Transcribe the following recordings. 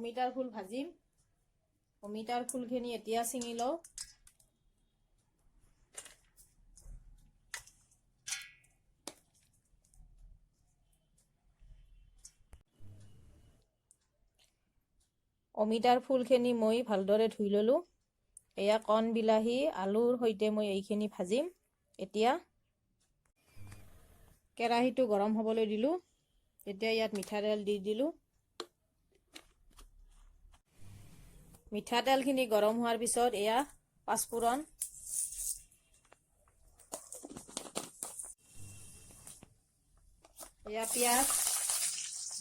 অমিতাৰ ফুল ভাজিম। অমিতাৰ ফুলখিনি এতিয়া ছিঙি লওঁ। অমিতাৰ ফুলখিনি মই ভালদৰে ধুই ল'লোঁ। এয়া কণ বিলাহী আলুৰ সৈতে মই এইখিনি ভাজিম। এতিয়া কেৰাহীটো গৰম হ'বলৈ দিলোঁ। এতিয়া ইয়াত মিঠাতেল দি দিলোঁ। মিঠাতেলখিনি গৰম হোৱাৰ পিছত এয়া পাঁচফোৰণ, এয়া পিঁয়াজ,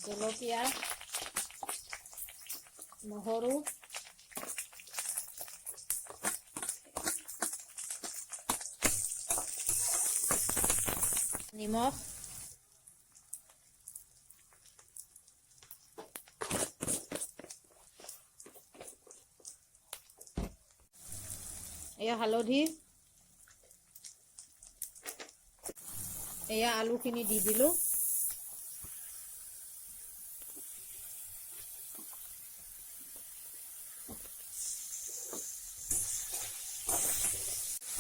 জলকীয়া, নহৰু, নিমখ, এয়া হালধি, এয়া আলুখিনি দি দিলোঁ।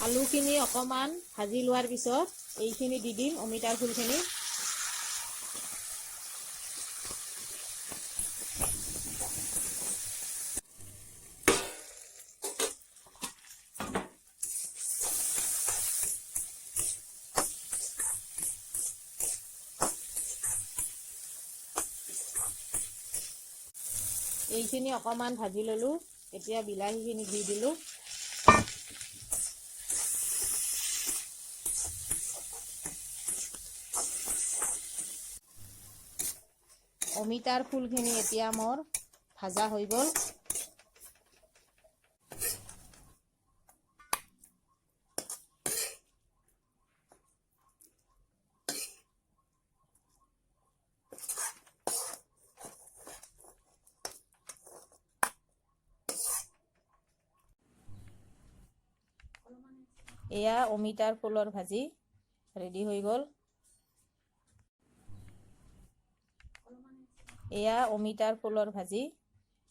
আলুখিনি অকণমান ভাজি লোৱাৰ পিছত এইখিনি দি দিম অমিতাৰ ফুলখিনি। এইখিনি অকণমান ভাজি ল'লোঁ। এতিয়া বিলাহীখিনি দি দিলোঁ। অমিতাৰ ফুলখিনি এতিয়া মোৰ ভাজা হৈ গ'ল। এয়া অমিতাৰ ফুলৰ ভাজি ৰেডি হৈ গ'ল। এয়া অমিতাৰ ফুলৰ ভাজি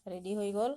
ৰেডি হৈ গ'ল।